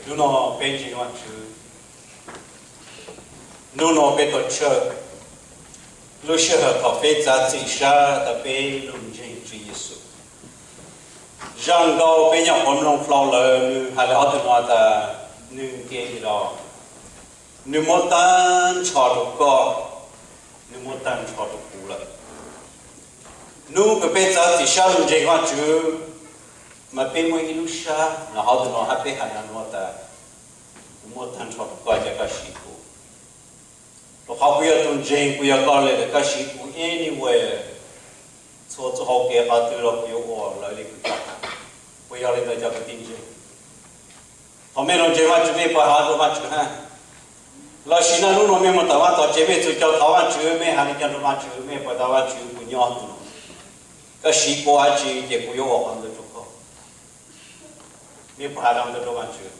Hnub no peb ntseeg Vajtswv, hnub no peb tuaj tshawj lub sij hawm thaum peb txav txim sab tas peb lug ntseeg Tswv Yexus. Zaj nkauj peb nyuam qhuav mloog hlo lawm, nws hais li ob tug no tas, nws nce los, nws muab tag nrho rau koj, nws muab tag nrho rau kuv lawm. Hnub kws peb txav txim sab lug ntseeg Vajtswv, mas peb muaj ib lub sab los hov tus no hab peb has nuav tas, kuv muab tag nrho rau koj, ca koj siv kuv. Rau qhov kuv yog tus ntseeg, kuv yog koj le, koj siv kuv anywhere, txhua txuj hauv kev qhov twg los kuv yuav ua raws li kuv coj. Puas yog li ntawd cov kwv tij ntseeg? Thaum mej lug ntseeg Vajtswv mej puas has rau Vajtswv hab? Lossis naj hnub no mej moog tom vaj tom tsev mej txug caug thov Vajtswv, mej has le caag rau Vajtswv, mej puas tas Vajtswv kuv nyob tus no, koj siv kuv dlaab tsi ces kuv yuav ua qhov ntawd rau koj. Mej puas has le ntawd rau Vajtswv?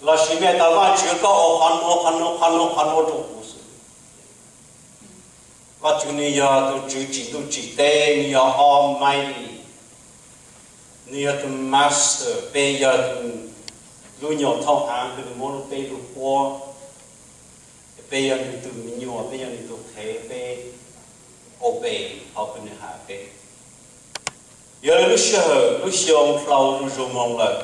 Lossis mej tas Vajtswv koj ua qhov nuav qhov nuav qhov nuav qhov nuav rau kuv xwb. Vajtswv nwg yog tus tswv tsim ntuj tsim teb, nwg yog Almighty, nwg yog tus master, peb yog tus lub nyuas thauj haav kws nwg muab lub teb lug puab. Peb yog nwg tus me nyuam, peb yog nwg tus qhev, peb obey qhov kws nwg has peb. Yog le lub sij hawm lub xyoo dlau lug zug moog lawm,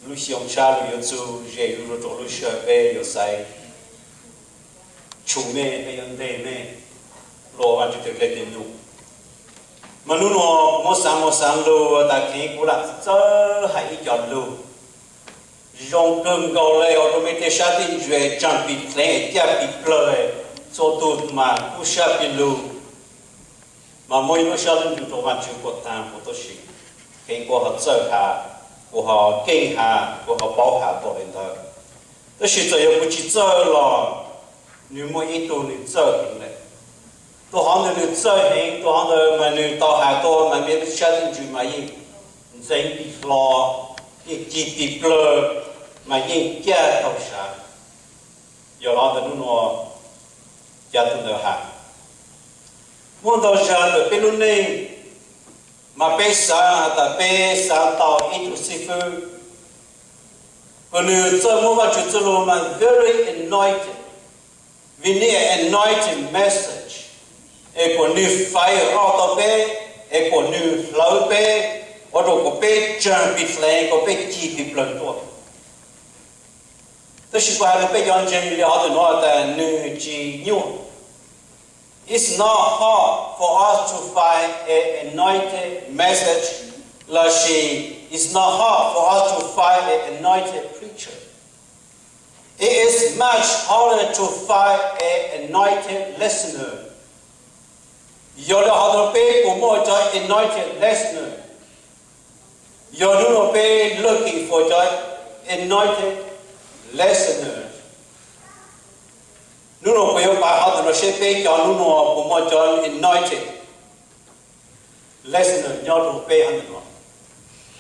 lub xyoo sab lug yuav txug, ze lug rua rau lub sij hawm peb yuav xaiv tshum mej, peb yuav nteg mej, lug ua Vajtswv tes dlej tes num. Mas nub nua kuv muab xaav muaj xaav lug tas kheev kuv lam txawj hais ib co lug zoo kawg nkaus le ua rau mej tej sab tej ntsws tsaag pis dleev, caj pis plawg, txhua tug mas kub sab pis lug. Mas muab ib lub sab lub ntsws rau Vajtswv puas taag puas tuab si, kheev kuv ho txawj has, kuv ho keej has, kuv ho paub has npaum le ntawd. Tab sis txawm yog kuv tsi txawj los nwg muaj ib tug nwg txawj heev le. Tus hov ntawd nwg txawj heev, tus hov ntawd mas nwg tau has tuaj mas mej lub sab lub ntsws mas yeej ntxeev pis hlo, yeej cig pis plawg, mas yeej caj tau sav. Yog le ntawd nub nua ca tug ntawd has. Muaj ntau zag ntawm peb lub neej mas peb xaav has tas peb xaav tau ib tug xib fwb kws nwg txawj muab Vajtswv txuj lug mas very anointed, we need an anointed message, es kuas nwg faiv loj tau peb, es kuas nwg hlawv peb, ua rau kuas peb tsaag pis dleev, kuas peb cig pis plawg tuaj. Tab sis kuv has rau peb cov ntseeg le hov ntawm nuav tas nwg tsi nyuaj. It's not hard for us to find an anointed message, lossis it's not hard for us to find an anointed preacher. It is much harder to find an anointed listener. Yog le hov ntawd peb puas muaj cov anointed listener? Yog nub nua peb looking for cov anointed listener, nub nua kuv yuav pav hov ntawm nuav seb peb cov nub nua puas muaj cov anointed listener nyob rua peb hov ntawm nuav.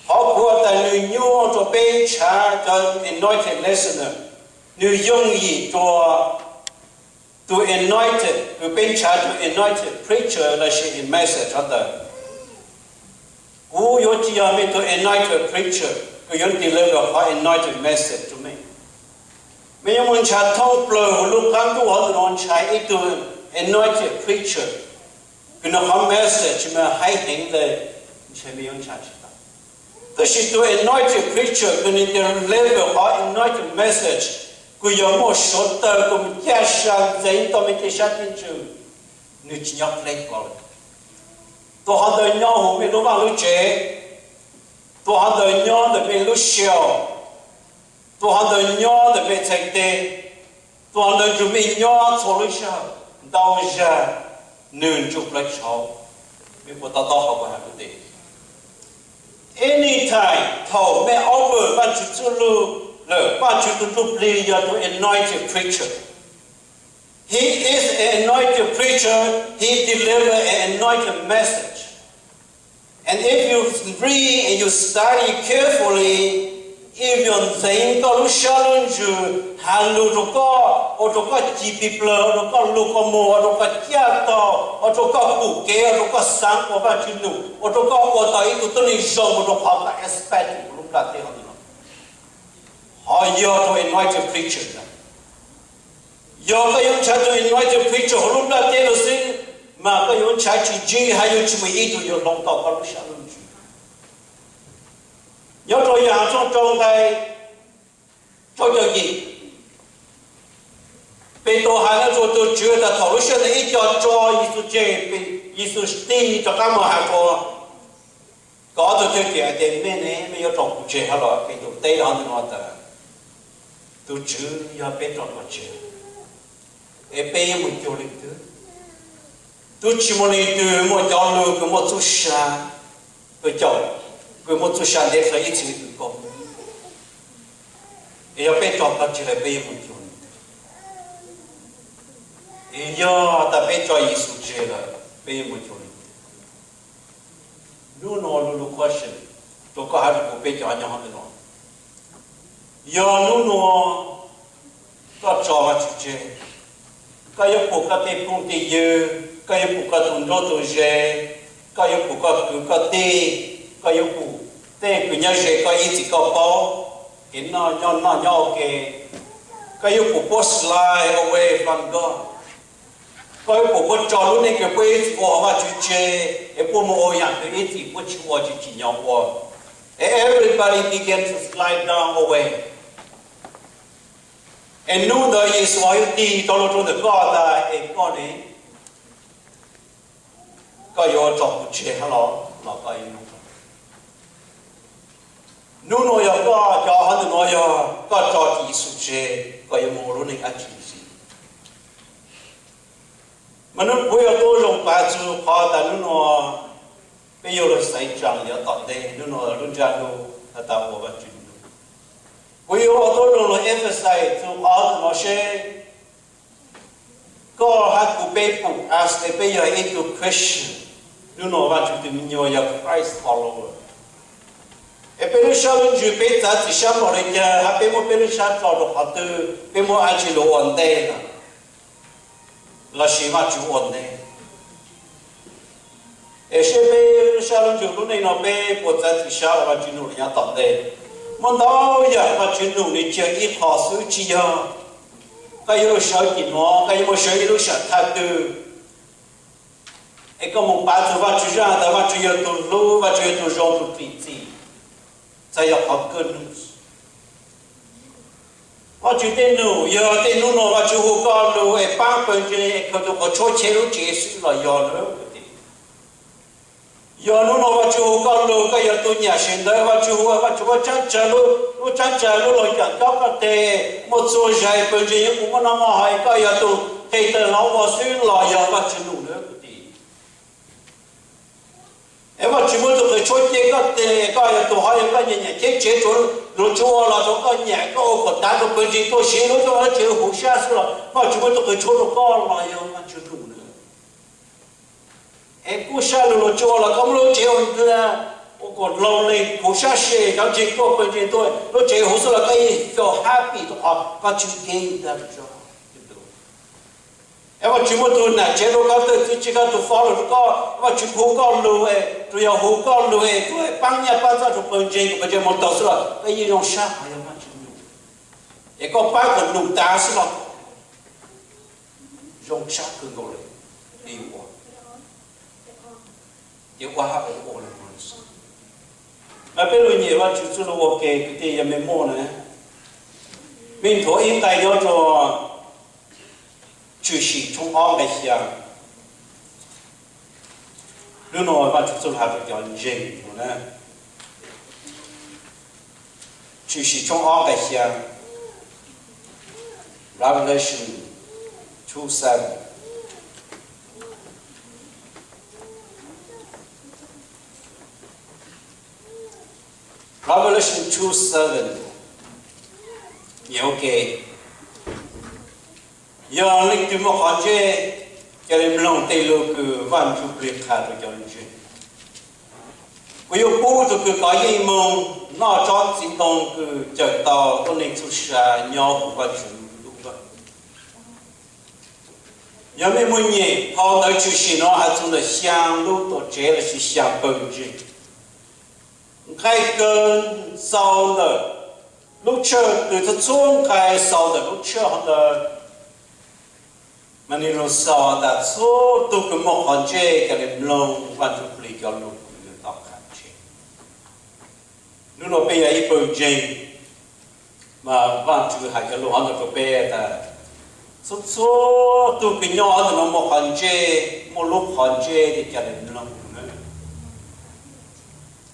Qhov kuv tas nwg nyuaj rua peb nrhav cov anointed listener, nwg yooj yim rua tus anointed, kws peb nrhav tus anointed preacher lossis message hov ntawd. Kuv yuav tsi yog mej tug anointed preacher kws yuav deliver qhov anointed message rua mej. Mej yuav moog nrhav thoob plawg huv lub qaab ntuj hov ntawm nuav nrhav ib tug anointed preacher kws nwg qhov message mas haib heev le, ntshe mej yuav nrhav tsi tau. Tab sis tus anointed preacher kws nwg deliver qhov anointed message kws yog muaj suav tawg kws caj sa ntxeev tau mej tej sab tej ntsws, nwg tsi nyob dleb kuv lawm. Tus hov ntawd nyob huv mej lub vaaj lub tsev, tus hov ntawd nyob ntawm mej lub sij hawm, tus hov ntawd nyob ntawm mej txhais teg, tus hov ntawd nrug mej nyob txhua lub sij hawm, ntau zag nwg nrug plawv tshauv. Mej puas to taub qhov kuv has lub npe? Anytime thaum mej offer Vaajtswv txuj lug lawm, Vaajtswv tug Ntsuj Plig yog tug anointed preacher. He is an anointed preacher. He deliver an anointed message. And if you read and you study carefully, Ib yog ntxeev koj lub sab lub ntsws, has lus rau koj, ua rau koj ci plig plawg, ua rau koj lug koj muag, ua rau koj caj tog, ua rau koj pum kev, ua rau koj xaav ua Vajtswv num, ua rau koj ua tau ib tug tuab neeg zoo mus rau qhov koj expect hauv lub nplaj teb hov ntawm no. Ho yog rau anointed preacher ntag. Yog koj yuav ntshai tus anointed preacher hauv lub nplaj teb no xwb, mas koj yuav ntshai tsis ntsib hab yuav tsis muaj ib tug yuav hloov tau koj lub sab lub ntsws. Nyob rau Yauhas tshooj rau nqai rau caum yim, Petus has no rua tug Tswv tas thaum lub sij hawm ntawd ib co tso Yexus tseg, Yexus tig rov qab mus has rua kaum ob tug thwj tim hais tias, mej ne, mej yuav tso kuv tseg hab los? Petus teb rau hov ntawm no tas, tug Tswv, yog peb tso koj tseg, es peb yuav mus cuag leej twg? Twb tsis muaj leej twg muaj cov lug kws muaj txuj sa, kws caum, kws muaj txuj sa ntev dlhau ib txhis li kws koj. Es yog peb tso koj tseg lawm peb yuav mus cuag leej twg? Es yog tas peb tso Yexus tseg lawm peb yuav mus cuag leej twg? Nub nua lu lug question rua koj hab rua kuv peb cov nyob hov ntawm no. Yog nub nua koj tso Vajtswv tseg, koj yuav pum koj tej phooj tej ywg, koj yuav pum koj tug nraug tug ze, koj yuav pum koj kwv koj tij, koj yuav pum tej kws nyob ze koj ib txwm koj paub, kev noj nyob noj nyob ua ke, koj yuav pum puab slide away from God, koj yuav pum puab tso lub neej kws puab ib txwm ua hauv Vajtswv tseg es puab mus ua yaam kws ib txwm puab tsis ua tsis tsim nyog ua, es everybody begin to slide down away. Es nub ntawd Yexus ho yuav tig rov lug rua ntawm koj tas, es koj ne, koj yuav tso kuv tseg hab los? Los koj yuav nub nua yog koj cov hov ntawm no yog koj tso Yexus tseg, koj yuav mus ua lub neej dab tsi ntxiv? Mas nub puab yuav tuab zoo pav txug qhov tas nub nua peb yuav lug xaiv tsaa yav tom ntej, nub nua lub ntsab lub has tas ua Vajtswv nub. Puab yuav tuab zoo lug emphasize txug qhov ntawm no seb koj hab kuv peb pum as peb yog ib tug Christian, nub nua Vajtswv tug me nyuam yog Christ follower, es peb lub sab lub ntsws peb txav txim sab npaum le caag, hab peb muab peb lub sab tso rua qhov twg, peb muab dab tsi lug ua ntej lawm, lossis Vajtswv ua ntej? Es seb peb lub sab lub ntsws lub neej no peb puas txav txim sab ua Vajtswv num los nyob tom ntej? Muaj ntau yaam Vajtswv num nwg tsi yog ib qho xwb, tsi yog koj yuav lug sawv tim nuav, koj yuav muaj sawv ib lub sam thawj twg, es koj mus pav txug Vajtswv zaaj tas Vajtswv yog tug hlub, Vajtswv yog tug zoo tug txim txim, txawm yog qhov kawg nub. Vajtswv tej num yog tej nub nua Vajtswv hu koj lug es paab pawg ntseeg es khaws tug quas tshuab cheb lub tsev xwb los yog lawm? Yog nub nua Vajtswv hu koj lug koj yog tug nyam seem ntawd Vajtswv hu, Vajtswv muab tsaab tsawg lub, lub tsaab tsawg lub lug cam cob koj teg, muaj txuj zais pawg ntseeg yuav mus muaj noj muaj haus, koj yog tug qe tawg hloov ua xwb los yog Vajtswv num lawm? Es Vajtswv muab tug qws tshuab ceb koj teg, koj yog tug hov yog koj nyam nyam cheb tsev, luag tsi ua los rua koj nyam, koj ua kom tav rua pawg ntseeg tuaj siv lub tsev huv sab xwb los Vajtswv muab tug qws tshuab rua koj los yog Vajtswv num lawm? Es kuj sab lug luag tsi ua los koj muab lub tsev ua kom lonely, huv sab se, cov ntseeg tuaj pawg ntseeg tuaj, lub tsev huv xwb los koj yeej feel happy rua qhov koj tswv kev ntag. Es Vajtswv muab tug nam tsev rua koj, tug txiv tsev, koj tug fob lug rua koj, Vajtswv hu koj lug, tsuas yog hu koj lug es tuaj paab nyaj paab txag rua pawg ntseeg kom pawg ntseeg moog taug xwb los koj yeej zoo sab hov yog Vajtswv num. Es koj paab kom num taag xwb los zoo sab kawg nkaus le. Ua, ces ua hab ua ua le. Mas peb lug nyem Vajtswv txuj lug ua ke kwv tij yog mej muaj na. Mej nthuav ib nqai nyob rua Tshwm Sim tshooj ob nqai xya. Lub no Vajtswv txuj lug has rua cov ntseeg na. Tshwm Sim tshooj ob nqai xya. Revelation two seven. Revelation two seven. Nyem ua ke. Yog leej twg muaj qhov ntsej, ca le mloog tej lug kws Vaj Ntsuj Plig qha rua cov ntseeg. Kuv yuav pub tug kws kov yeej moog noj tsob txiv ntoo kws cawm tau tuab neeg txhua sab nyob huv Vaajtswv lub ntuj. Yog mej muaj nyem, phau ntawv tshwm sim nuav has txug ntawm xyaa lub tuam tsev lossis xyaa pawg ntseeg. Nqai kawg txaus ntawm lub tshawj kws txhua txhua nqai xaus ntawm lub tshawj hov ntawd, mas nwg lug xaus tas txhua tug kws muaj qhov ntsej ca le mloog Vaajtswv plig cov lug kws nwg tau qha tseg. Nub nua peb yog ib pawg ntseeg, mas Vaajtswv has cov lug hov ntawd rua peb tas txhua txhua tug kws nyob hov ntawm nuav muaj qhov ntsej, muaj lub qhov ntsej ca le